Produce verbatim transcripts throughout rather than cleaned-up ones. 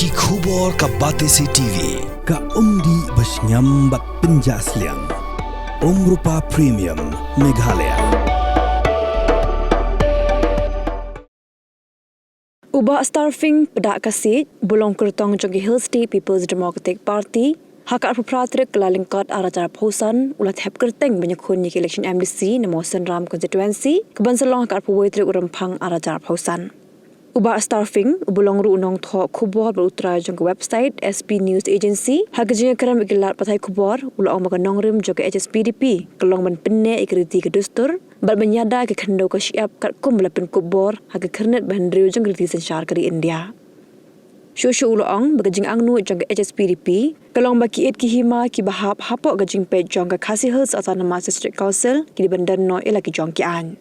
Ki khubor ka Batesi T V, ka umdih ba shngiam bad pynjah sliang. Umrupa Premium, Meghalaya. U Bah Starfing Pdakasiej, ba long kyrtong jong ka Hill State People's Democratic Party, ha ka arphew phra tarik Kyllalyngkot arhajar arphew san, u la thep kyrteng ban ïakhun ïa ka election M D C na Mawsynram constituency, kaban sa long ha ka arphew wei tarik u Rymphang arhajar arphew san. U Bah Starfing, uba long ruh u nongthoh khubor bad u trai jong ka website S B News Agency, ha ka jingïakren bad ki lad pathai khubor, u la ong ba ka nongrim jong ka H S P D P ka long ban pynneh ïa ka riti ka dustur bad ban ïada ïa ka khyndew ka shyiap katkum ba la pynkup bor ha ka khyrnit ba hynriew jong ka riti synshar ka ri India. Shuh shuh u la ong ba ka jingangnud jong ka H S P D P ka long ba ki ïit ki hima kiba hap hapoh ka jingpeit jong ka Khasi Hills Autonomous District Council ki dei ban don noh ïa la ki jong ki aiñ.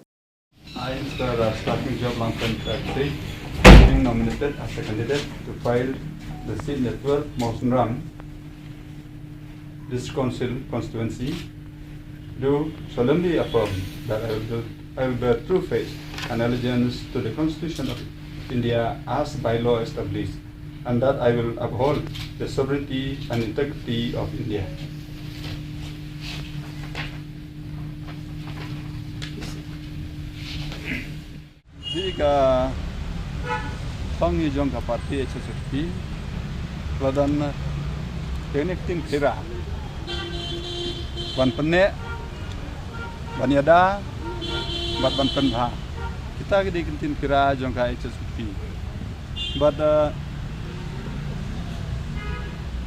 I, Mister Starfing Job Langpen Kyrteng, being nominated as a candidate to fill the seat in the twelfth Mawsynram District Council constituency, do solemnly affirm that I will, do, I will bear true faith and allegiance to the Constitution of India as by law established, and that I will uphold the sovereignty and integrity of India. Hi ka thong hi jong ka party H S P ka la don, eh, ktien phira ban pynneh, ban ïada bad ban pynbha. Kita ki dei ki ktien phira jong ka H S P. Bad, eh,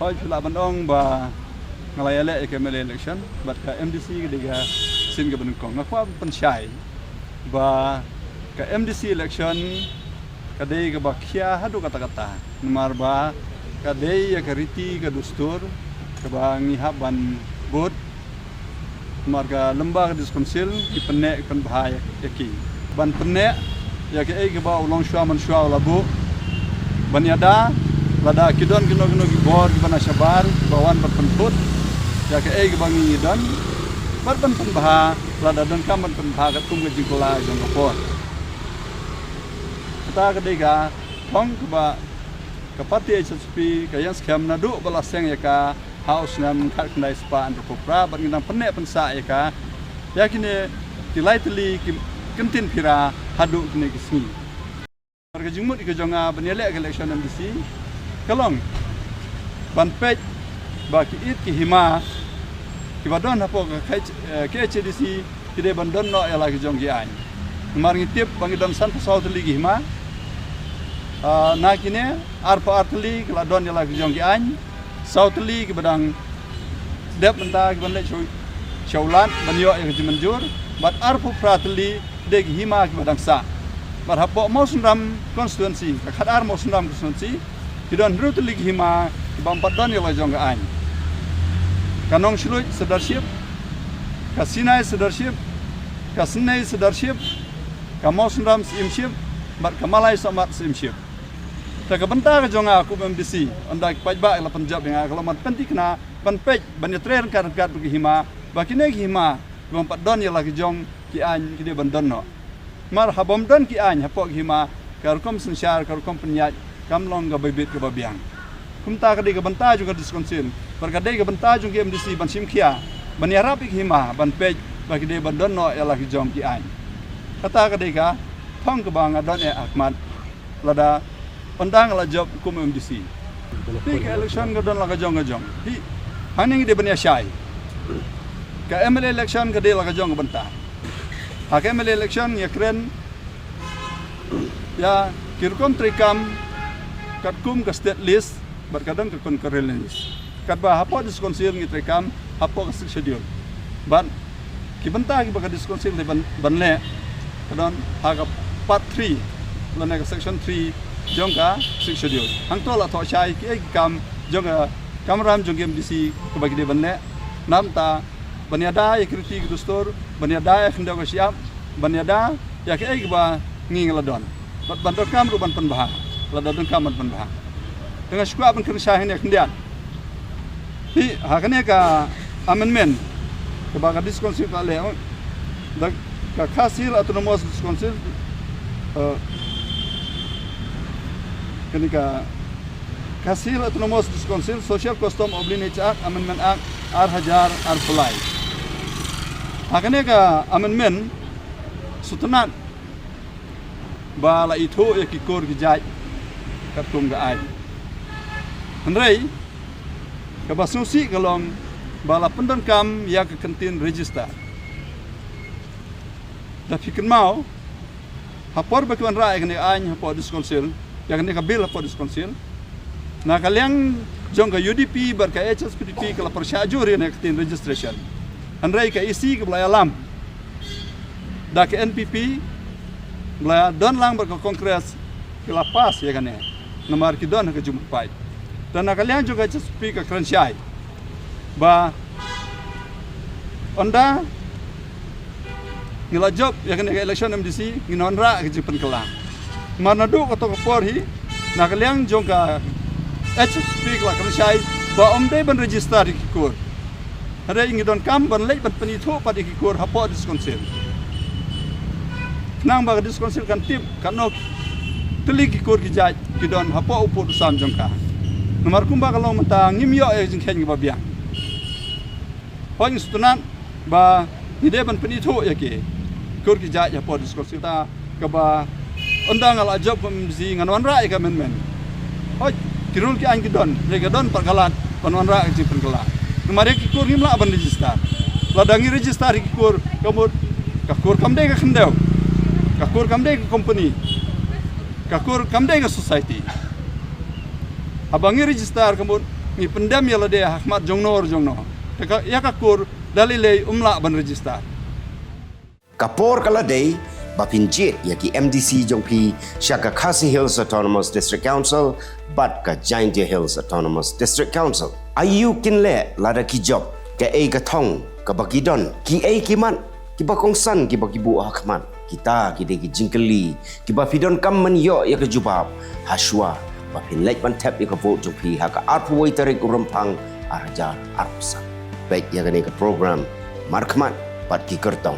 hooid phi lah ban ong ba nga la ïaleh ïa ka M L A election bad ka M D C ka dei ka sien kaba nyngkong. Nga kwah ban pynshai ba ka M D C election ka dei kaba khia haduh katta katta, namar ba ka dei ïa ka riti ka dustur kaba ngi hap ban bud. Namar ka lyngba ka District Council ki pynneh ki pynbha ïa ki, ban pynneh ïa kaei kaba u longshuwa manshuwa u la buh, ban ïada lada ki don kino kino ki bor kiba na shabar kiba wan ban pynthut ïa kaei kaba ngi don, bad ban pynbha lada donkam ban pynbha katkum ka jingkylla jong ka por. Kata ka dei ka thong kaba ka party H S P ka ïeng skhem naduh ba la seng ïa ka ha u snem khatkhyndai spah hynriewphew phra bad ngi dang pynneh pynsah ïa ka, ïa kine ki lai tylli ki ktien phira haduh kine ki sngi. Namar ka jingmut ka jong nga ban ïaleh ka election M D C ka long ban peit ba ki ïit ki hima kiba don hapoh ka K H, eh, K H A D C ki dei ban don noh ïa la ki jong ki aiñ. Namar ngi tip ba ngi don sanphew saw tylli ki hima. Ah, na kine arphew ar tylli ki la don ïa la ki jong ki aiñ. Saw tylli kiba dang dep mynta kiban leit sha u, sha u Lat ban ïoh ïa ka jingmynjur, bad arphew phra tylli dei ki hima kiba dang sah. Bad hapoh Mawsynram constituency, ka khatar Mawsynram constituency, ki don hynriew tylli ki hima kiba ym pat don ïa la jong ka aiñ. Ka Nongshluit Sirdarship, ka Sinai Sirdarship, ka Synei Sirdarship, ka Mawsynram Syiemship bad ka Malai Sohmat Syiemship. Te ka bynta ka jong nga kum M D C, ynda ki paidbah ki la pynjop ïa nga, ka long ban pynthikna, ban peit, ban ïatrei ryngkat ryngkat bad ki hima ba kine ki hima kiba ym pat don ïa la ki jong ki aiñ ki dei ban don noh. Namar haba ym don ki aiñ hapoh ki hima, ka rukom synshar, ka rukom pynïaid kam long kaba bit kaba biang. Kumta ka dei ka bynta jong ka District Council bad ka dei ka bynta jong ka M D C ban shim khia, ban ïarap ïa ki hima, ban peit ba ki dei ban don noh ïa la ki jong ki aiñ. Kata ka dei ka thong kaba nga don eh ha khmat lada ynda nga la jop kum M D C. Hi ka election ka don la ka jong ka jong. Hi, hangne ngi dei ban ïashai. Ka M L A election ka dei la ka jong ka bynta. Ha ka M L A election ngi ïakren ïa ki rukom treikam katkum ka state list bad ka don ka concurrent list. Katba hapoh District Council ngi treikam hapoh ka Sixth Schedule. Bad ki bynta kiba ka District Council dei ban, ban leh ka don ha ka part three lane ka section three jong ka Sixth Schedule. Hangto la thoh shai kiei ki kam jong ka kamram jong ka M D C kaba ki dei ban leh. Namar ta ban ïada ïa ki riti ki dustur, ban ïada ïa ka khyndew ka shyiap, ban ïada ïa kaei kaba ngi ngi la don. Bad ban donkam ruh ban pynbha lada donkam ban pynbha. Te nga sngewkwah ban kren shai hangne khyndiat. Hi, ha kane ka amendment kaba ka District Council ka leh, oh, da ka Khasi Hills Autonomous District Council, eh, kane ka Khasi Hills Autonomous District Council Social Custom of Lineage Act Amendment Act ar hajar arphew lai. Ha kane ka amendment sngewtynnad ba la ithuh ïa ki kur ki jait katkum ka aiñ. Hynrei kaba sngewsih ka long ba la pyndonkam ïa ka kyntien register. Da phi kynmaw, ha por ba ki wanrah ïa kane ka aiñ hapoh District Council, ïa kane ka bill hapoh District Council, na ka liang jong ka U D P bad ka H S P D P ka la pyrshah jur ïa kane ka kyntien registration. Hynrei ka E C kaba la ïalam da ka N P P ba la don lang bad ka Congress ki la pass ïa kane. Namar ki don ha ka jingmut paid. Te na ka liang jong ka H S P ka kren shai ba ynda ngi la jop ïa kane ka election M D C, ngin wanrah ka jingpynkylla. Namar naduh kato ka por hi, na ka liang jong ka H S P ka la kren shai ba ym dei ban register ïa ki kur. Hynrei ngi donkam ban leit ban pynithuh pat ïa ki kur hapoh District Council. Khnang ba ka District Council kan tip katno tylli ki kur ki jait ki don hapoh u pud u sam jong ka. Namar kumba ka long mynta ngim ïoh ïa ka jingkheiñ kaba biang. Hooid, ngi sngewtynnad ba ngi dei ban pynithuh ïa ki kur ki jait hapoh District Council, ta kaba ynda nga la jop kum M D C ngan wanrah ïa ka amendment. Hooid, ki rule ki aiñ ki don, hynrei ka don pat ka lad ban wanrah ka jingpynkylla. Namar ïa ki kur ngim lah ban register. Lada ngi register ïa ki kur, ka mut ka kur kam dei ka khyndew, ka kur kam dei ka company, ka kur kam dei ka society. Haba ngi register ka mut ngi pyndem ïa lade ha khmat jongno jongno. Te ka, ïa ka kur da lei lei ym lah ban register. Ka por ka la dei ba phin jied ïa ki M D C jong phi sha ka Khasi Hills Autonomous District Council bad ka Jaintia Hills Autonomous District Council. Aïu kin leh lada ki jop, kaei ka thong kaba ki don, kiei ki mat kiba kongsan kiba ki buh ha khmat? Kita ki dei ki jingkylli kiba phi donkam ban ïoh ïa ka jubab ha shuwa ba phin leit ban thep ïa ka vote jong phi ha ka arphew wei tarik u Rymphang ar hajar arphew san. Peit ïa kane ka program markhmat bad ki kyrtong.